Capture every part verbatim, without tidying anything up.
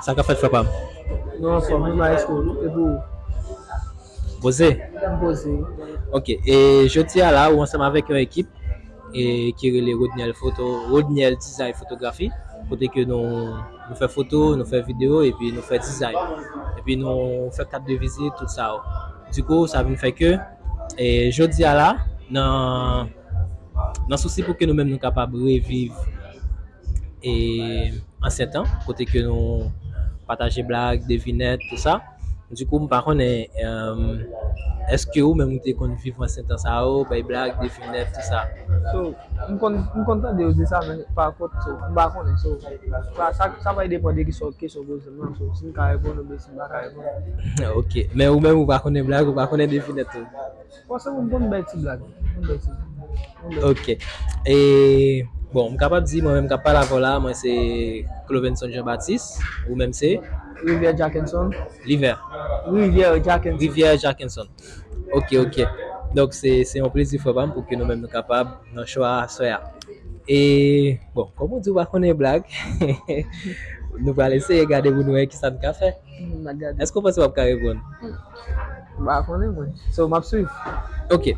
Sa k ap fèt, frè pa m? Non, anfòm, m la, èske ou, e pou ou? Poze? M poze. Ok, e jodi a la, ou ansanm avèk yon ekip e ki rele Rodniel Foto, Rodniel Design Fotografi, kote ke nou, nou fè foto, nou fè videyo, epi nou fè design. Epi nou fè kat de vizit, tout sa yo. Dikou, sa vin fè ke, e jodi a la, nan, nan sousi pou ke nou menm nou kapab reviv e ansyen tan, kote ke nou pataje blag, devinèt, tout sa. Dikou, m pa konnen, èm, èske ou menm ou te konn viv ansyen tan sa yo, bay blag, devinèt, tout sa? So, m konn, m konn tande yo di sa, men pa kont, so, m pa konnen, so, sa, sa, sa va depann de ki sòt kesyon w poze m nan, so, si m ka reponn oubyen si m pa ka reponn. Ok, men ou menm ou pa konnen blag, ou pa konnen devinèt tou? Bon, se moun konn bay ti blag. Moun bay ti blag. Moun bay Ok. E, bon, m kapab di, mwen menm k ap pale avè w la, mwen se Clovenson Jean Baptiste. Ou menm se? Rivière Jackenson. Rivière. Rivière Jackenson. Rivière Jackenson. Ok, ok. Donk, se, se yon plezi, frè pa m, pou ke nou menm nou kapab nan show a aswè a. E, bon, kòm ou di ou pa konnen blag, nou pral eseye gade pou nou wè kisa n ka fè. Hmm, n a gade. Èske w panse w ap ka reponn? Hmm. M pa konnen mwen. So, m ap swiv. Ok.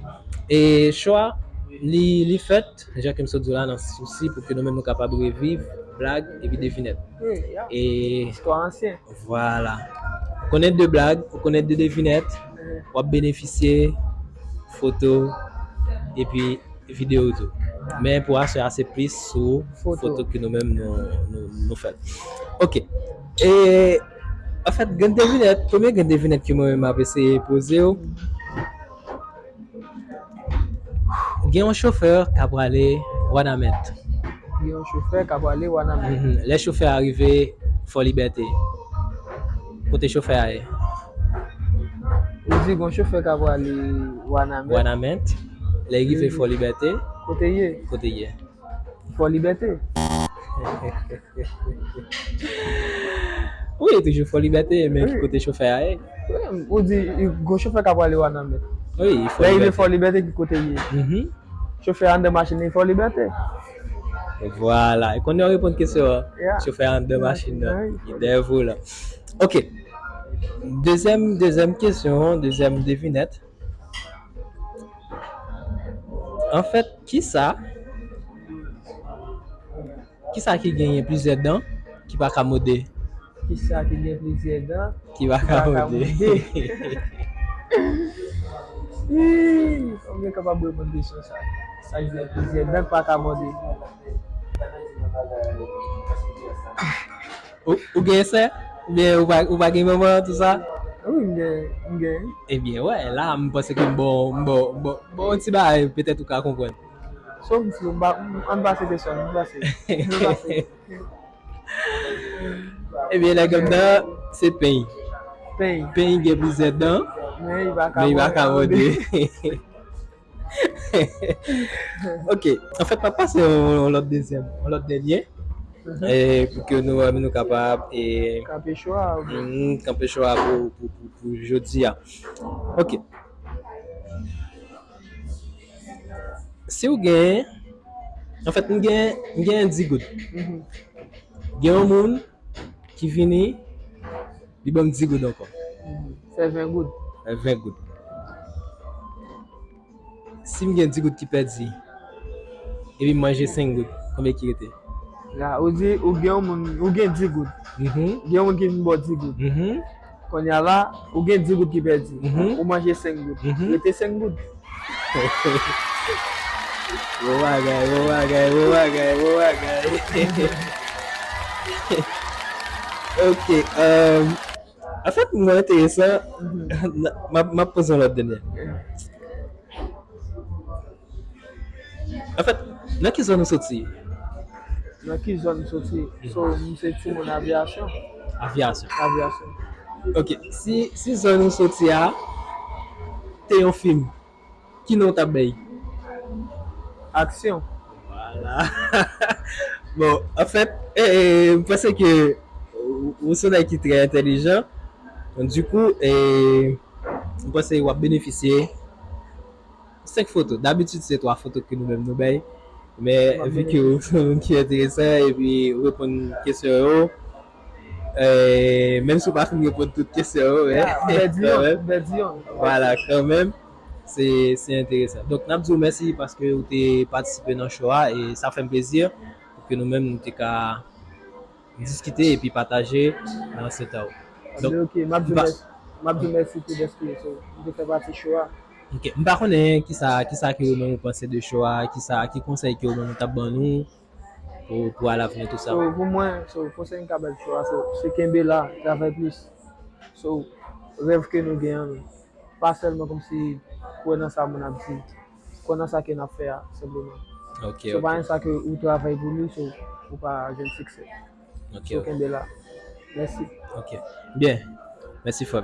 E show a, li, li fèt, jan ke m sot di w la, nan sousi pou ke nou menm nou kapab reviv blag epi devinèt. Wi, ya. E istwa ansyen. Vwala. Ou konnen de blag, ou konnen de devinèt, Mhm. w ap benefisye foto epi videyo tou. Men pou aswè a, se plis sou Foto. foto ke nou menm nou, nou, nou fè. Ok. E, anfèt, grenn devinèt, premye grenn devinèt ke mwen menm m ap eseye poze w. Gen yon chofè k ap prale Wanament. Gen yon chofè k ap prale Wanament. Mhm. Lè chofè a rive Fò Libète, kote chofè a ye? Ou di gon chofè k ap prale Wanament. Wanament. Lè l rive Fò Libète, Kote l ye? Kote l ye? Fò Libète. Wi, toujou Fò Libète, men ki Wi. kote chofè a ye? Wi, ou di, gon chofè k ap prale Wanament. Wi, Fò Lè l rive Libète. Fò Libète, ki kote l ye? Mhm. Chofè a anndan machin nan, Fò Libète. Vwala. E konnen w reponn kesyon an. Yeah. Chofè a anndan machin nan. Wi. Li dèyè volan. Ok. Dezyèm, dezyèm kesyon, dezyèm devinèt. Anfèt, kisa, kisa ki genyen plizyè dan ki pa ka mòde? Kisa ki gen plizyè dan Ki pa ki ka pa ka mòde. mòde? Ih, fò m gen kapab reponn kesyon sa. Sa ki gen plizyè dan ki pa ka mòde. Ou, ou gen sè? Oubyen ou pa, ou pa gen manman, tout sa? Wi, m gen, m gen. Ebyen, wè, la, m panse ke m bon, m bon, m bon, m bon, yon ti bagay, petèt ou ka konprann. So, m flou, m pa, m, ann pase kesyon, ann pase. Ann pase. Ebyen, nèg anndan, se peny. Peny. Peny gen plizyè dan, Men li pa ka men li pa ka mòde. mòde. Ok. Anfèt, m ap pase yon, yon lòt dezyèm, yon lòt dènye. Mhm. E, pou ke nou, nou kapab, e, Kanpe show a, ou byen? Mm, kanpe show a pou, pou, pou, pou jodi a. Ok. Si w gen, anfèt, m gen, m gen dis goud. Mhm. Gen yon moun ki vini, li ban m dis goud ankò. Mhm. Fè ven goud. Fè ven goud. Si m gen dis goud ki pèdi, epi m manje senk goud, konbyen ki rete? La, ou di, ou gen yon moun, ou gen dis goud. Mhm. Gen yon moun ki vin ba w dis goud. Mhm. Kounye a la, ou gen dis goud ki pèdi. Mhm. Ou manje senk goud. Mhm. Rete senk goud. Bon bagay, bon bagay, bon bagay, bon bagay. Ok, euh, anfèt, mwen enteresan, Mhm. m ap, m ap poze yon lòt dènye. Yeah. Anfèt, nan ki zòn ou soti? Nan ki zòn m soti? So, m se timoun Avyasyon. Avyasyon. Avyasyon. Ok, si, si zòn ou soti a te yon fim, ki non w t ap bay? Aksyon. Vwala. Bon, anfèt, e, e, m panse ke ou, ou se yon nèg ki trè entèlijan. Dikou, e, m panse w ap benefisye senk foto. Dabitid, se twa foto ke nou menm nou bay. Men, vi ke ou se yon moun ki enteresan epi ou reponn kesyon yo, Eh, menm si w pa fin reponn tout kesyon yo, men Yeah, m pèdi yon, kanmenm. M pèdi yon. Vwala, kanmenm. Se se enteresan. Donk, n ap di w mèsi paske ou te patisipe nan show a e sa fè m plezi pou ke nou menm nou te ka diskite epi pataje nan se tan ou. Donk, ok, m ap di mèsi. M ap di mèsi tou dèske so, m te fè pati show a. Ok, m pa konnen kisa kisa ke ou menm ou panse de show a, kisa ki konsèy ke ou menm ou t ap ban nou pou pou alavni tou sa. So, pou mwen, so, konsèy m ka bay show a, so, se kenbe la, travay plis. So, rèv ke nou gen an, pa sèlman kòmsi kwè nan sa moun ap di, kwè nan sa ke n ap fè a, senpleman. Ok, So, pa ok, yon sa ke ou travay pou li, so, ou pa jwenn siksè. ok, So, ok, kenbe la. Mèsi. ok. Byen. Mèsi frè.